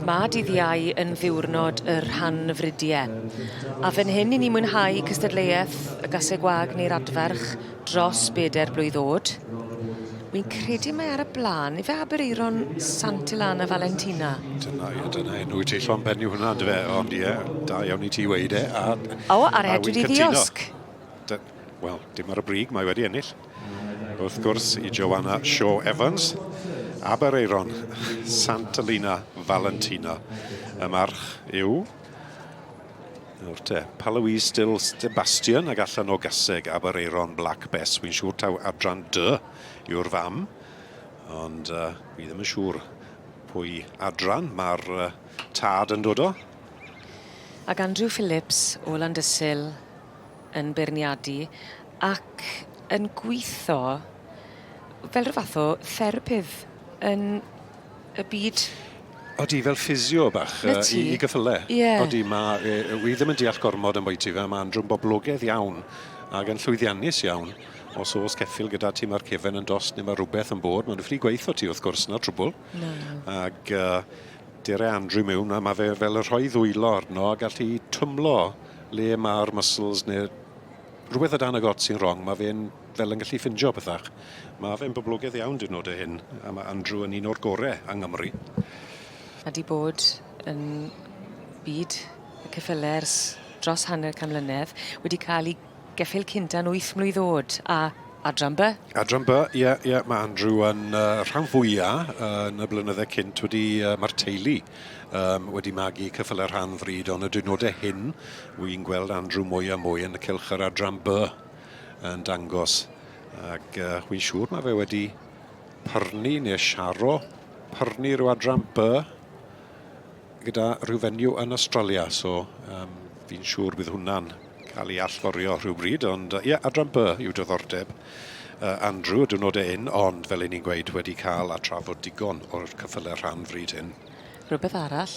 Mae dydd Iau yn ddiwrnod y rhanfridiau. A fan hyn i ni mwynhau cystadleuaeth y gaseg wag neu'r adferch dros bedair blwydd o'd. Wi'n credu mai ar y blaen, ife Aberaeron Sant Ilana Valentina? Dyna, ie, dyna enw i ti llond pen yw hwnna, yndyfe? Ond ie, da iawn i ti weud e. A, o, a'r het wedi ddiosg. Wel, dim ar y brig, mae wedi ennill. Wrth gwrs, i Joanna Shaw Evans, Aberaeron, Santalina Valentina. Y march yw... Nawr te, Palouise Still Sebastian ag allan o gaseg Aberaeron Black Bess. Wy'n siŵr taw adran D yw'r fam, ond uh, fi ddim yn siŵr pwy adran mae'r uh, tad yn dod o. Ac Andrew Phillips o Landysul yn beirniadu ac yn gwitho fel rhyw fath o therapydd yn y byd. Odi, fel ffisio bach 'Na ti. i i gyffyle. Ie. Odi, ma' wi ddim yn deall gormod ambwyty fe, ma' Andrew'n boblogaidd iawn ac yn llwyddiannus iawn. Os o's ceffyl gyda ti ma'r cefen yn dost neu ma' rwbeth yn bod, ma'n ffili gweitho ti wrth gwrs 'na'r trwbwl. Na. Ag yy dere Andrew miwn a ma' fe fel yn rhoi ddwylo arno a gallu twmlo le ma'r muscles neu rhywbeth o dan y got sy'n wrong, mae fe'n fel yn gallu ffindio pethach. Mae fe'n boblogaidd iawn diwrnodau hyn, a mae Andrew yn un o'r gore yng Nghymru. Mae 'di bod yn byd y ceffyle ers dros hanner can mlynedd, wedi cael ei geffyl cynta'n wyth mlwydd o'd, a Adran B. Adran B, ie, ie, mae Andrew yn uh, rhan fwyaf uh, yn y blynydde cynt wedi, uh, mae'r teulu um, wedi magu ceffylau rhan fryd, ond y diwrnodau hyn, wy'n gweld Andrew mwy a mwy yn y cylch yr adran B yn dangos. Ac uh, wy'n siŵr mae fe wedi pyrnu neu siaro pyrnu rhyw adran B gyda rhyw fenyw yn Australia, so um, fi'n siŵr bydd hwnna'n cael ei allforio rhywbryd, ond ie, yeah, adran B yw diddordeb uh, Andrew, y diwrnodau hyn, ond fel 'yn ni'n gweud, wedi cael a trafod digon o'r ceffylau rhan fryd hyn. Rhywbeth arall,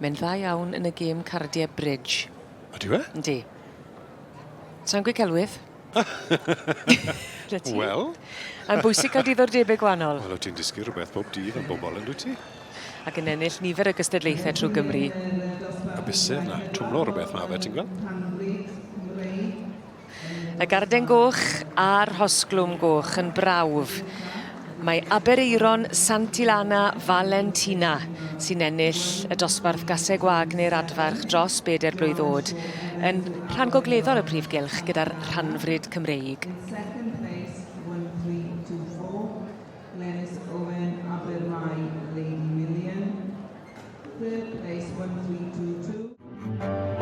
mae'n dda iawn yn y gêm cardiau bridge. Ydy we? Yndi. Sa'n gweud celwydd. 'Na ti. Wel. Mae'n bwysig cael diddordebau gwahanol. Wel, wyt ti'n dysgu rhywbeth bob dydd am bobl, yn dwyt ti? Ac yn ennill nifer o gystadlaethau trwy Gymru. Y bysedd 'na, twmlo rhywbeth ma' fe, ti'n gweld? Y Garden Goch a'r Rhosglwm Goch yn brawf. Mae Aberaeron Santilana Valentina sy'n ennill y dosbarth gaseg wag neu'r adfarch dros bedair blwydd o'd yn rhan gogleddol y prif gylch gyda'r rhanfryd Cymreig. In second place, 1324, Glenys Owen, Abermai, Lady Million. Third place, 1322.